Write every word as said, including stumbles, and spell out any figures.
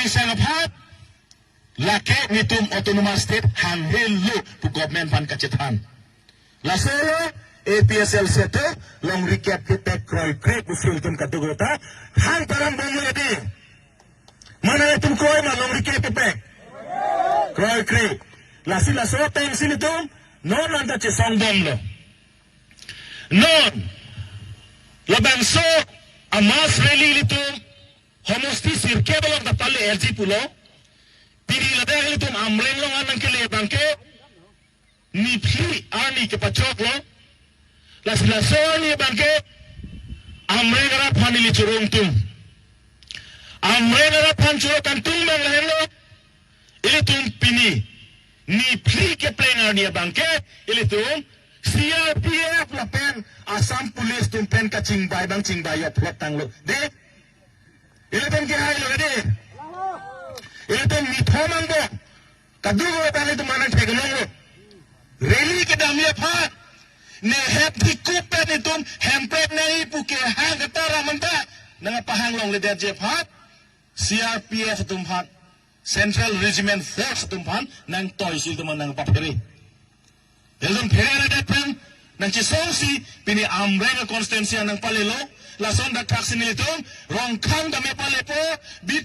sang aphan, lake netum autonomous state hanghe lo pu government aphan kachethan. Laso lo A P H L C atum longri kep kepek kroikre pu si ilitum kadokave ta hang param bomlo edi. Mane ilitum kroi ma longri kep kepek? Kroikre. Lasi laso ateng si ilitum non anta chesong bomlo. Non labangso a-mass rally ilitum homosti sirkep along ta pale-etji pulo. Pini ladak ilitum Amreng along an nangkele abangke niphli arni kepachoklo. Lasi laso arni abangke Amreng arat aphan ili choro ingtung. Amreng arat aphan choro kangtung abang lahenlo. Ilitum pini niphli kepleng arni abangke ilitum C R P F lapen Assam Police atum pen kachingbai abang chingbai yo plot tanglo. De, ilitum kehailo de. Ilitum mithom angbong kadokave ta ilitum manang theklonglo. Rally kedamji aphan ne hep thikup pen itum Hemprek nangji pu kehang kataram anta nangpahang longledetji aphan C R P F atum aphan, Central Regiment Force atum aphan nangtoi si ilitum nangpaphere. Ilitum pheredet pen nangchesongsi pini Amreng constituency nangpalelo. Lason dak thak si nelitum Rongkhang dam palepo, bit